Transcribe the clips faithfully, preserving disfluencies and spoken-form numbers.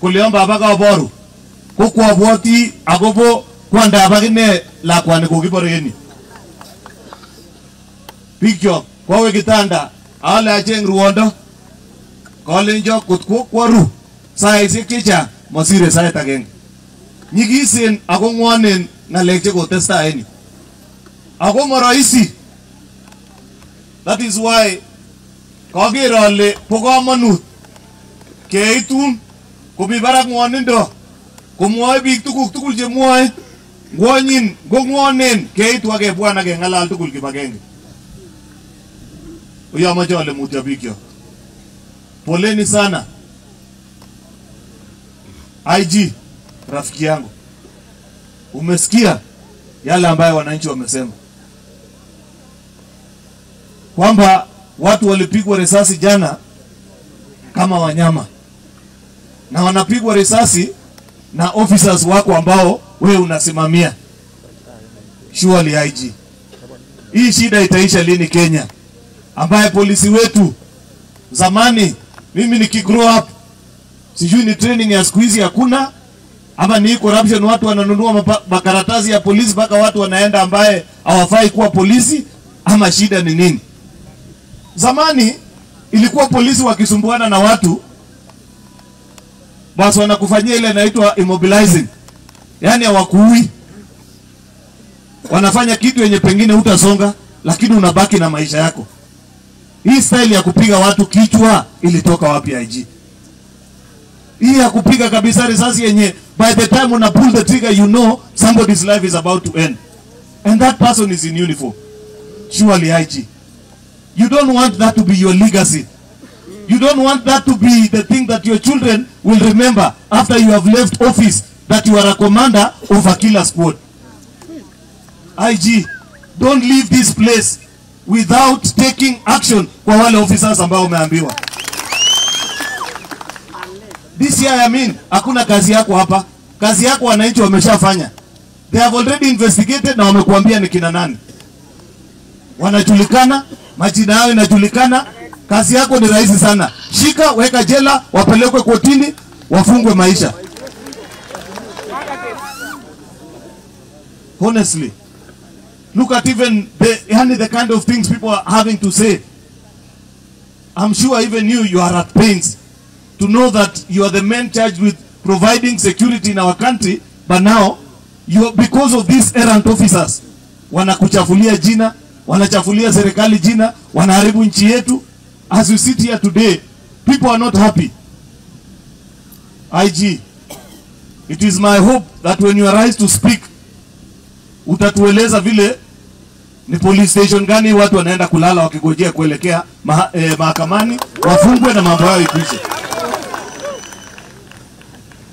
Kuleon baba ka oboru. Ko kwa boti agobo kwanda abagine la kwani ko kiboreni. Picture, kwa we kitanda, ale acheng ruondo. Kolenjo kutku kwaru. Saisiek chicha, masire saet ageng. Nyigisen ago ngwanen ngalek che ko testa eni. Ago maraisi. That is why Koker ale bo komonut keitum, komi barak ngwanen do, komwae bik tukuk tukul che mwae, ngwanyin, ngongwanen keitu ake buana ke ngalal tukul kibakeng. Uya macho ale mutia bikio. Poleni sana. I G, rafiki yangu. Umesikia yale ambayo wananchi wamesema? Kwamba watu walipigwa risasi jana kama wanyama. Na wanapigwa risasi na officers wako ambao wewe unasimamia. Surely I G. Hii shida itaisha lini Kenya? Ambaye polisi wetu zamani, mimi nikigrow up, sijui ni training ya siku hizi hakuna, ama ni corruption, watu wananunua mapa-, makaratasi ya polisi mpaka watu wanaenda ambaye hawafai kuwa polisi, ama shida ni nini? Zamani ilikuwa polisi wakisumbuana na watu, basi wanakufanyia ile inaitwa immobilizing. Yaani hawakuui. Wanafanya kitu yenye pengine hutasonga, lakini unabaki na maisha yako. Hii style ya kupiga watu kichwa ilitoka wapi, I G? Hii ya kupiga kabisa risasi yenye, by the time una pull the trigger, you know somebody's life is about to end. And that person is in uniform. Surely, I G, you don't want that to be your legacy. You don't want that to be the thing that your children will remember after you have left office, that you are a commander of a killer squad. I G, don't leave this place without taking action kwa wale officers ambao umeambiwa. This year, I mean, hakuna kazi yako hapa. Kazi yako wananchi wameshafanya. They have already investigated na wamekuambia ni kina nani. Wanajulikana, majina yao inajulikana. Kazi yako ni rahisi sana. Shika, weka jela, wapelekwe kotini, wafungwe maisha. Honestly, look at even the, yani, the kind of things people are having to say. I'm sure even you, you are at pains to know that you are the man charged with providing security in our country, but now, you, because of these errant officers, wanakuchafulia jina, wanachafulia serikali jina, wanaharibu nchi yetu. As we sit here today, people are not happy. I G, it is my hope that when you arise to speak, utatueleza vile ni police station gani watu wanaenda kulala wakigojea kuelekea maha-, eh, mahakamani, wafungwe na mambo yao ikwishe.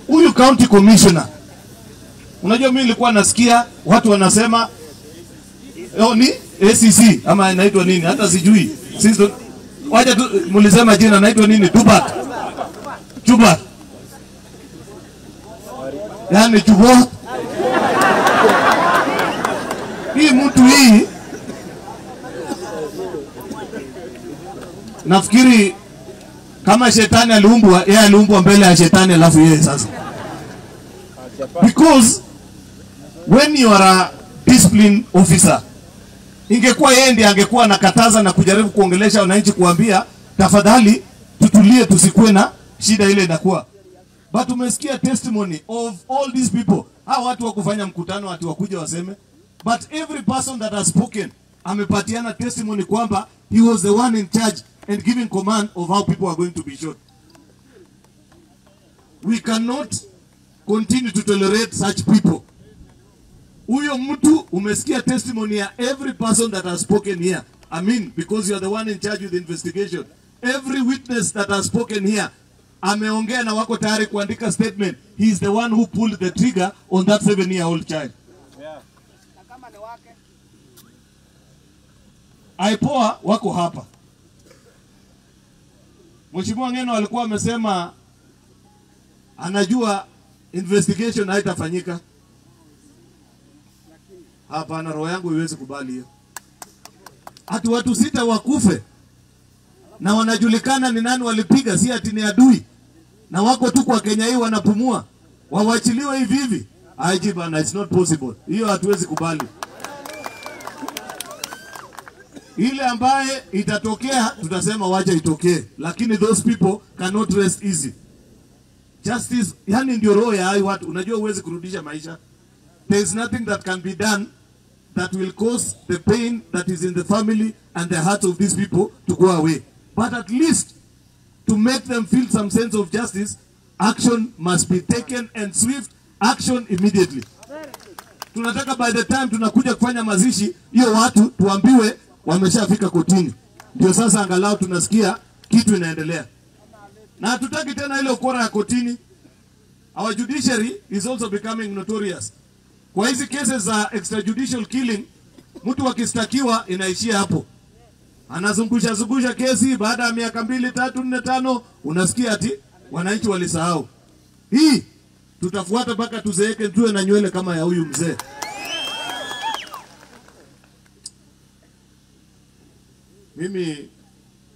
Huyu county commissioner, unajua, mimi nilikuwa nasikia watu wanasema, oh, ni A C C, ama inaitwa nini? Hata sijui. Sisi tu-, wacha tu, mulisema jina, inaitwa nini? Tupac. Tupac. Yani, chubo. Hii mtu hii, nafikiri kama shetani aliumbwa, yeye aliumbwa mbele ya shetani, alafu yeye sasa. Because when you are a discipline officer, ingekuwa yeye ndiye angekuwa anakataza na kujaribu kuongelesha wananchi, kuambia, "Tafadhali, tutulie, tusikuwe na shida ile inakuwa." But umesikia testimony of all these people. Hawa watu wakufanya mkutano ati wakuje waseme. But every person that has spoken amepatiana testimony kwamba he was the one in charge and giving command of how people are going to be shot. We cannot continue to tolerate such people. Huyo mtu, umesikia testimony ya every person that has spoken here. I mean, because you are the one in charge with the investigation. Every witness that has spoken here ameongea na wako tayari kuandika statement. He is the one who pulled the trigger on that seven-year-old child. IPOA wako hapa. Mheshimiwa Ng'eno alikuwa amesema anajua investigation haitafanyika. Hapana, roho yangu haiwezi kubali hiyo. Ati watu sita wakufe na wanajulikana ni nani walipiga, si ati ni adui. Na wako tu kwa Kenya hii wanapumua. Wawachiliwe hivi hivi. I G bana, it's not possible. Hiyo hatuwezi kubali. Ile ambaye itatokea, tutasema wacha itokee. Lakini those people cannot rest easy. Justice, yani ndio roho ya hawa watu. Unajua huwezi kurudisha maisha. There is nothing that can be done that will cause the pain that is in the family and the hearts of these people to go away. But at least to make them feel some sense of justice, action must be taken and swift action immediately. Tunataka by the time tunakuja kufanya mazishi, hiyo watu tuambiwe wameshafika kotini. Ndio sasa angalau tunasikia kitu inaendelea. Na hatutaki tena ile ukora ya kotini. Our judiciary is also becoming notorious. Kwa hizi cases za extrajudicial killing, mtu akistakiwa inaishia hapo. Anazungusha zungusha kesi, baada ya miaka mbili, tatu, nne, tano, unasikia ati wananchi walisahau. Hii tutafuata mpaka tuzeeke, tuwe na nywele kama ya huyu mzee. Mimi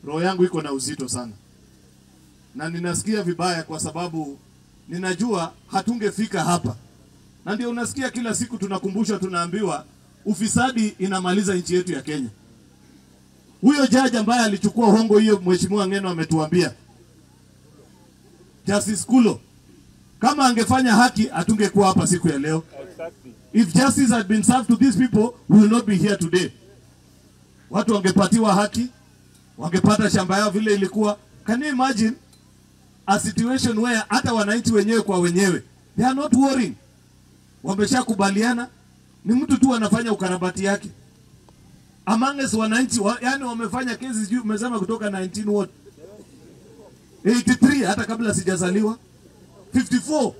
roho yangu iko na uzito sana. Na ninasikia vibaya kwa sababu ninajua hatungefika hapa. Na ndio unasikia kila siku tunakumbushwa, tunaambiwa ufisadi inamaliza nchi yetu ya Kenya. Huyo judge ambaye alichukua hongo hiyo, Mheshimiwa Ng'eno ametuambia, Justice Kulo, kama angefanya haki, hatungekuwa hapa siku ya leo. Exactly. If justice had been served to these people, we will not be here today. Watu wangepatiwa haki, wangepata shamba yao vile ilikuwa. Can you imagine a situation where hata wananchi wenyewe kwa wenyewe, they are not worrying? Wameshakubaliana, ni mtu tu anafanya ukarabati yake. Amongst wananchi wa, yani wamefanya kesi sijui, umesema kutoka nineteen what? Eighty-three, hata kabla sijazaliwa. Fifty-four.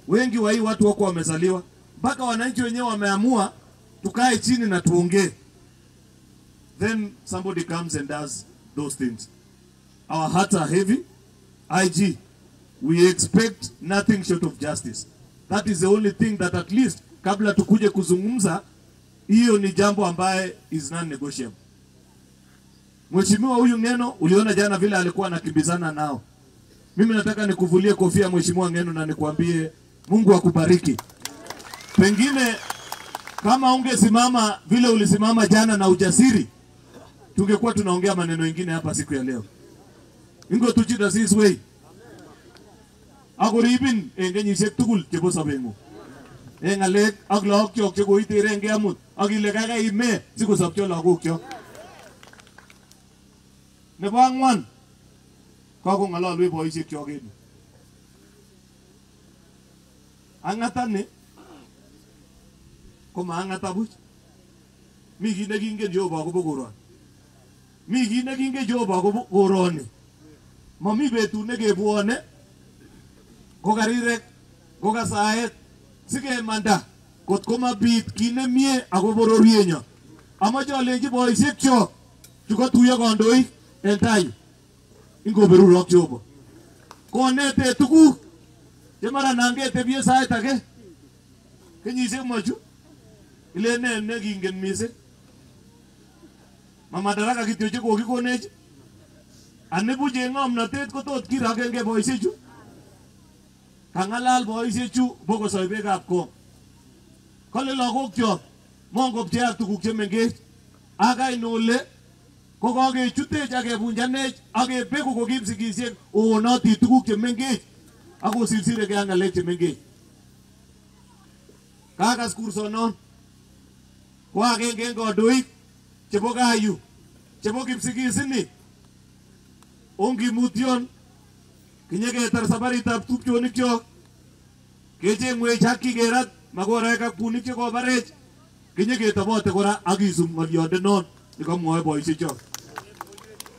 Wengi wa hii watu wako wamezaliwa. Mpaka wananchi wenyewe wameamua tukae chini na tuongee. Then somebody comes and does those things. Our hearts are heavy. I G, we expect nothing short of justice. That is the only thing that at least kabla tukuje kuzungumza, hiyo ni jambo ambaye is non-negotiable. Mheshimiwa huyu Ng'eno, uliona jana vile alikuwa anakimbizana nao. Mimi nataka nikuvulie kofia, Mheshimiwa Ng'eno, na nikuambie, Mungu akubariki. Pengine kama ungesimama vile ulisimama jana na ujasiri, tungekuwa tunaongea maneno ingine hapa siku ya leo. Ingo tuchida siswei. Ak oribin en kenyisiek tugul chebo sobeng'ung. En ng'alek ak lagok chok che koiter en keamut. Ak ile kaikai ime sikosobcho lagok chok. Nebo ang'wan. Kakong'alalwech boisiek chok en yu. Ang'ata ni, ko ma ang'ata buch. Mi kit ne kingen Jehovah akobo koroni. Mi kit ne kingen Jehovah akobo koroni. Momi betut ne kebwone, ko karirek, ko kasaet, si kemanda, kot ko mabit kit ne mie akobo bororienyo. Amoche alenji boisiek chok, chu kotuiyo kandoik en tai. Ingoberurok Jehovah. Konetech tuguk che mara nan ketebie sait age. Kenyisiek mo chu. Ile ne ne kingen mising. Ma madaraka kityo che kokikonech. Anibuch en ng'omnotet kotot kirogen ge boisiechu. Kang'alal boisiechu bo kosoibekab Kom. Kole lagokyok, mongopchei ak tuguk che mengech. Ak kainole, ko kakechutech ak kebunjanech, ak kebegu ko kipsigisiek, oonoti tuguk che mengech, ak kosirsireke ak ng'alek che mengech. Kakas kursonon, ko agenge en kandoik chebo gaa yu, chebo kipsigis ni. Ongimution, kinyeketar sabaritab tupchonikyok. Kecheng'wech haki kerat, ma koraek ak bunik che kobarech. Kinyeketobote kora ak kisub ng'oliondenon ni kamwae boisiechok.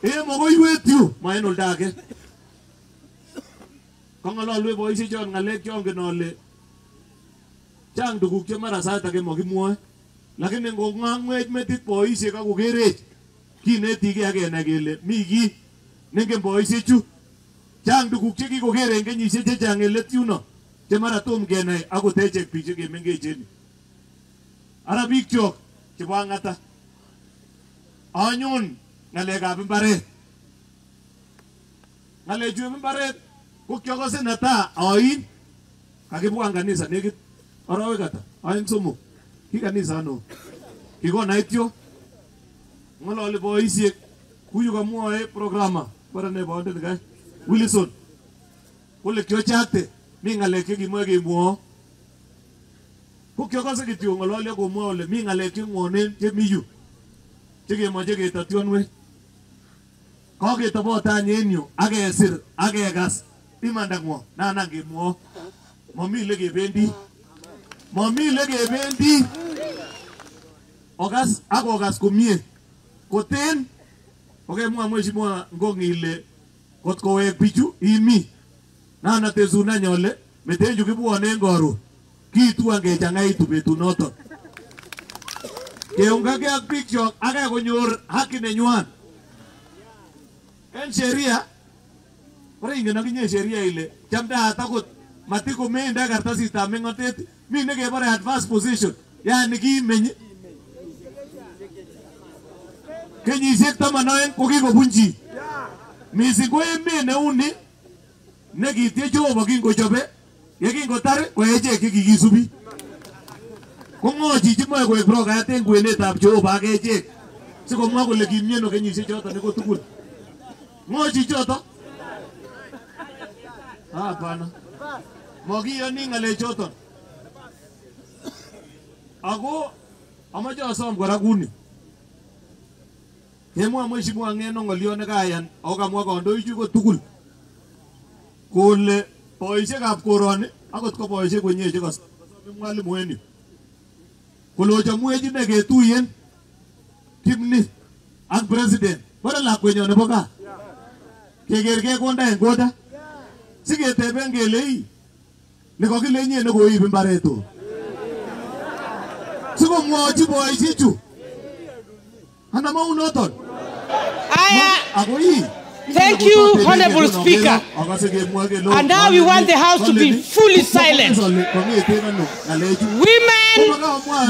E mogoiwet yu, ma en olda age. Kang'alalwech boisiechon ng'alek chongen ale chang tuguk che mara sait age makimwae. Lakini ngong'ang'wech metit boisiek ak kokerech, kinetige ak kenai kele mi ki nengeni boisiechu. Chang tuguk che kikoker en kenyisiek che chang en let yuno, che mara tom kenai ak kotechek bik che kemengechen. Ara bik chok chebo ang'ata. Anyun ng'alekab mbaret. Ng'alechu eb mbaret, Ko kiokose neta oin, kakibwang kanisa nekit arawek ata, oeng somok. Ki kanisa ano. Kikona itio. Ngololi boisiek. Kuyu kamwae programa. Bara ne bonden kai. Wilson. Kole kiochakte. Mi ng'alek ke kimwae kemwo. Ko kiokose kitio ngololi ako mwa ole. Mi ng'alek ke ng'onen. Ke miyu. Ke kemwa ke keta tion we. Ko ketobot anyenyu, ak kesir, ak kekas, imanda ng'o, nana ng'e mo, momi leke bendi, momi leke bendi. Okas, ak okas kumie, koten, oke mwa mweshi mwa ngong ile, kot ko wek pichu, imi. Nana te suna nyole, metenyu kibwane ngoro. Kitu ange changaitu betu noto. Ke unga ke ak picture, ake konyor haki ne nyuan. En sheria. Ore inge na kinye sheria ile. Chamda atakot. Matiko me inda kartasi ta mengotet. Mi neke bare advance position. Ya niki menye. Kenyisiek taman oeng ko kikobunji. Misingo eme ne uni. Ne kitie Jehovah kingochobe, ye kingotar, ko echek ki kisubi. Ko ng'o chichi mo ko e broka ya ten kwenetab Jehovah ak echek. Si ko mwa kole kimie no kenyisiek choto ne ko tukul. Ng'o chichoto? Hapana. Mo kiyo ni ng'alechoto. Ako, amache asom kora kuni. Kemwa mweshi mwa ng'eno ng'olio ne kayan, oka mwa kondo ichu ko tukul. Kole, boisiekab koroni, akot ko boisiek kwenye ichu ko s-, mwalimu weni. Kole ocha mwechi ne ketuyen, kimni, ak president. Bora la kwenye ne boka. Keker ke konda en koda. Sige teben kelei. Ni ko kile inye ne ko ibi mbareto. Si ko mwochi boisichu. Ana mau noton. Aya. Ako i. Thank you, Honorable Speaker. And now we want the House to be fully silent. Women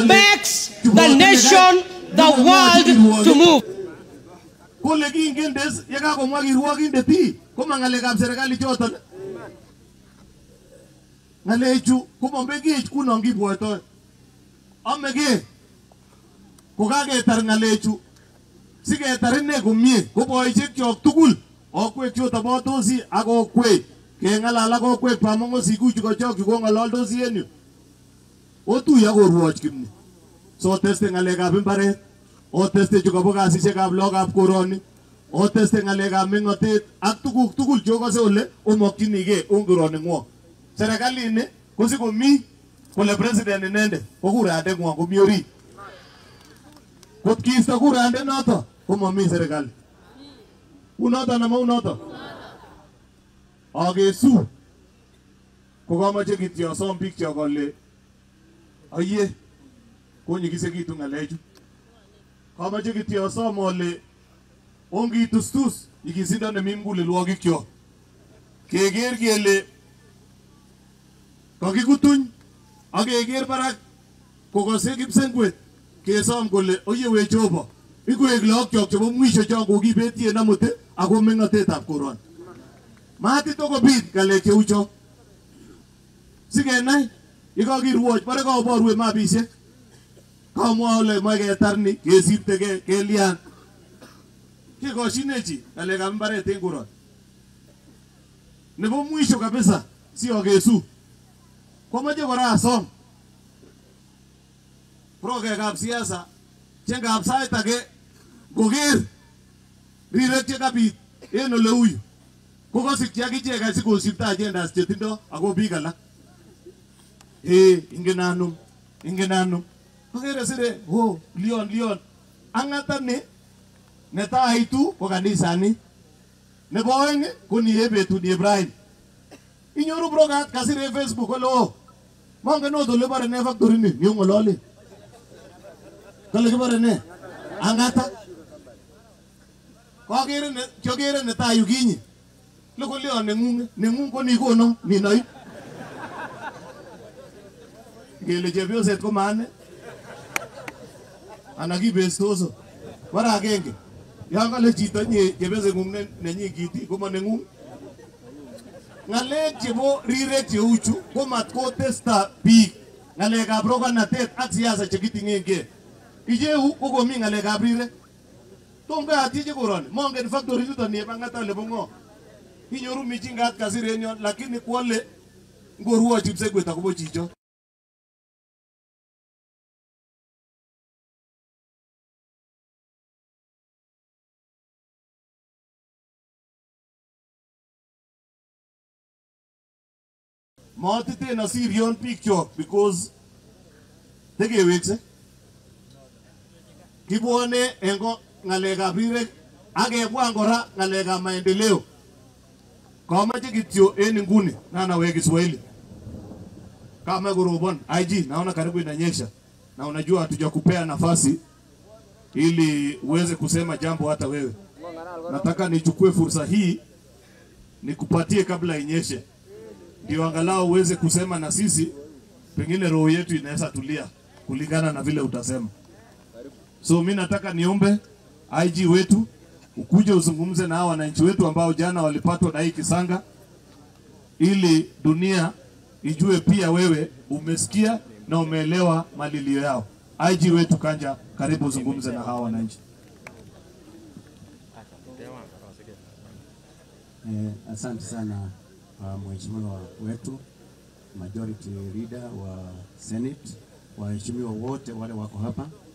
makes the nation, the world to move. Kole ki ingendes, ye ka ko mwa ki ruo ki ndeti, ko mang'alekab serikali choton. Ng'alechu, ko mombe ki ech kuno ngi bwoto. Ome ke, ko kaketar ng'alechu. Si ketar ine kumie, ko boisiek chok tukul. Okwek chota botosi, ak okwek. Keng'alal ak okwek, bamong'o siku chuko chok, chuko ng'alaldosi en yu. Otuiyo ak oruoch kimni. Si oteste ng'alekab mbaret. Oteste chuko bo kasisiekab lagokab koroni. Oteste ng'alekab meng'otet. Ak tuguk tugul chu okose ole, omokyinige, ongironi ng'o. Serikali ni, ko si komi, kole president inende, ko kurande ng'o, komi orit. Kot kisto kurande noto, ko momi serikali. Unoto na mo unoto. Okesu. Ko komoche kityo osom bik chok ole. Oye. Ko nyikisekitu ng'alechu. Komoche kityo osom ole. Ongitustus. Nyikisindo ne mi mugulelwokik chok. Keker kele. Kokikutuny. Ak keker barak. Kokose kipsengwet, kesom kole, oye we Jehovah, ikoek lagok chok chebo mwisho chon kokibet ien amote, ako meng'otetab koroni. Mati tokobit ng'alek cheu chok. Si kenai, iko kiruoch, bare koborue mabisiek. Komwa ole, mwa ketar ni, kesipte ke, kelian. Ke koshinechi, ng'alekab mbaret en koroni. Nebo mwisho kabisa, si okesu. Komoche kora asom. Brokekab siasa, chengab sait ake, ngoker, rirek che kabit, en ole uyu. Kokosik che aki chek asi kosipta agendas che tindo, ako bik alak. Ee, inge nanum, inge nanum. Kokere sire, o, lion, lion. Ang'ata ni, ne taitu, ko kanisa ni. Nebo oeng, ko ni Ebet, ni Ibrahim. Inyoru brokat, kasire Facebook, olo. Mongke noto le bare ne factory ni, ni ungololi. Kale ke bare ne. Ang'ata. Kokere ne, kokere ne tayu kinyi. Loko leo neng'ung, neng'ung ko ni kono, ni noi. Ngele chebioset ko mane. Ana kibestoso. Bara akenge. Yanga le chito nye, chebioset ng'ung ne, ne nyi kiti, ko ma neng'ung. Ng'alek chebo rirek che uchu, ko mat ko testa biik. Ng'alekab rokannatet ak siasa che kiting'engei. Icheu ko komi ng'alekab rirek. Tong'o atia che koroni. Mong'et factory chuton ni ebang'ata le bo ng'o. Inyoru mijing'at kasir en ion, lakini ko le ng'oruo chipse kwet akobo chicho. Motiten asirion bikyok because tekewekse. Kibwone en ko ng'alekab rirek, ak kebwa kora ng'alekab maendeleo. Komache kityo en nguni, na nawek Kiswahili. Kama korobon, I G, naona karibu inanyesha. Na unajua hatujakupea nafasi ili uweze kusema jambo hata wewe. Nataka nichukue fursa hii nikupatie kabla inyeshe. Ndio angalau uweze kusema na sisi, pengine roho yetu inaweza tulia kulingana na vile utasema. So mi nataka niombe I G wetu ukuje uzungumze na hawa wananchi wetu ambao jana walipatwa na hii kisanga, ili dunia ijue pia wewe umesikia na umeelewa malilio yao. I G wetu Kanja, karibu uzungumze na hawa wananchi. Eh, asante sana, ah, mheshimiwa wetu, majority leader wa Senate, waheshimiwa wote wale wako hapa.